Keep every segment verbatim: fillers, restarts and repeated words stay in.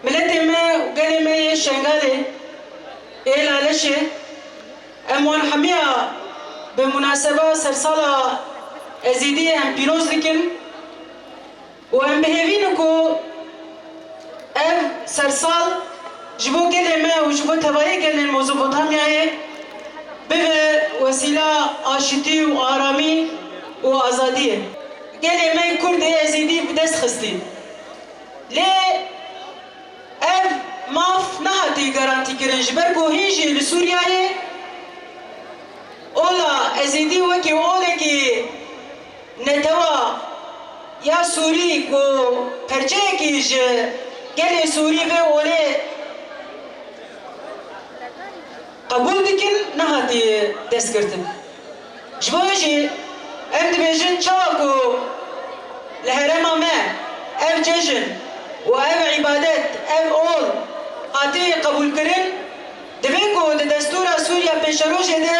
Miletê me û gelê me yê Şengalê, ê Laleşê, em wan hemiya bi munaseba sersala Ezîdî em pîroz dikin û em bi hêvî ne ku ev sersal ji bo gelê me û ji bo tevayê gelên Mezopotamyayê bibe wesîla aşitî û aramî û azadiyê. Gelê me Kurd ê Ezîdî bi dest xistî. Lê ev maf nehatî garantîkirin, ji ber ku hîn jî li Sûriyeyê ola Ezîdî wekî olekî netewa ya Sûrî ku perçeyekî ji gelê Sûrî vê olê qebûl dikin, nehatî destgirtin. Ji bo wê jî em dibêjin, çawa ku li herêma me ev cejn û ev îbadet, ev ol hatî qebûlkirin, divê ku di destûra Sûriya pêşerojê de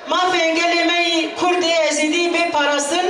mafên gelê me yî Kurd ê Ezîdî bê parastin